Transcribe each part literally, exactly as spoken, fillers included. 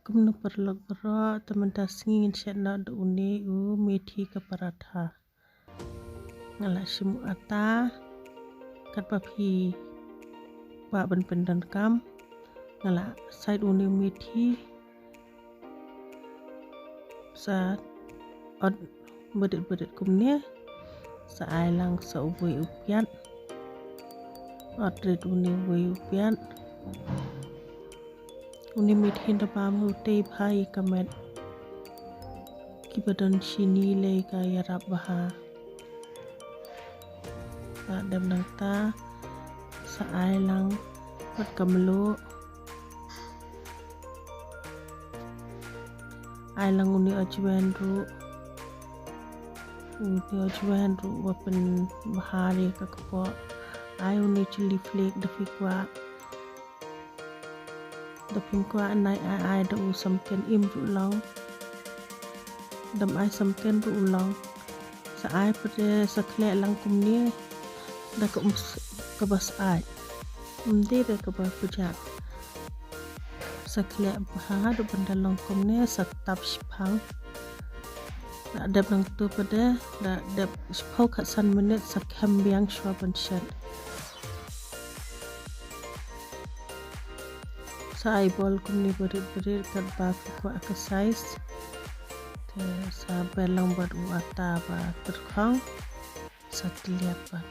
Kumno paralok baroh, te mynta sngi ngin shet noh da une u methi ka paratha. Nga la shim u ata katba phi kwah ban pyndonkam. Nga la sait une u methi. Sa ot bdit bdit kumne. Sa ai lang sa uwei u piat. Ot rit une uwei u piat. Une methi da bam u tei bha ïa ka met. Kiba don shini lei ka ïarap bha. Sa dep nangta sa ai lang pat ka mluh. Ai lang une u ajwain ruh. Une u ajwain ruh wa pynbha ïa ka kpoh. Ai une u chilli flake da phi kwah. Da phim kwah nai ai ai da u samken im ruh long. Dam ai samken ruh u long. Sa ai pat de sa khleh lang kumne da ka um s- kaba sait. Um de da kaba pujak. Sa khleh bha da ban da long kumne sa tap shiphang. Da dep nangtu pat de da dep shiphew khatsan minit sa khem biang shuwa ban shet. Sa ai bol kumne barit barit katba phi kwah ka size. Te sa bel lang bad u ata ba tyrkhong. Sa tliat bad.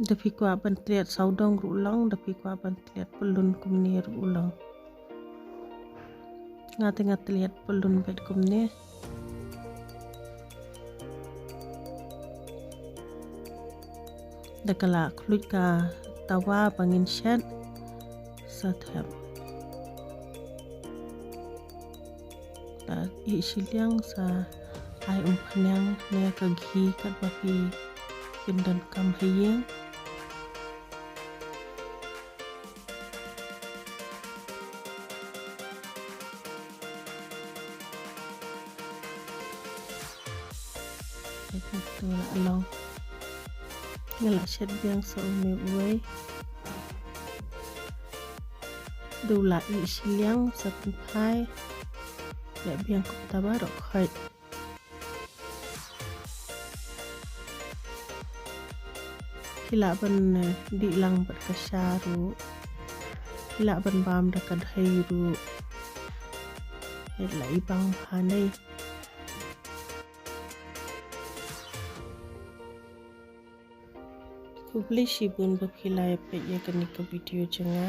Da phi kwah ban tliat sawdong ruh long, da phi kwah ban tliat pyllun kumne ruh long. Nga te nga tliat pyllun beit kumne. Da ka la khluit ka tawa ba ngin shet sa thep. Da ih shiliang sa ai umphniang ne ka ghee katba phi pyndonkam ha ïing. Ito la long. Nga la shet biang sa une uwei. Da u la ih shiliang sa pynphai. Leh biang kumta baroh khoit. Phi lah ban, eh, dih lang bad ka sha ruh. Phi lah ban bam da ka dei ruh. Phi lah i bang bha nei. Khublei shibun ba phi la ïa peit ïa kane ka video jong nga.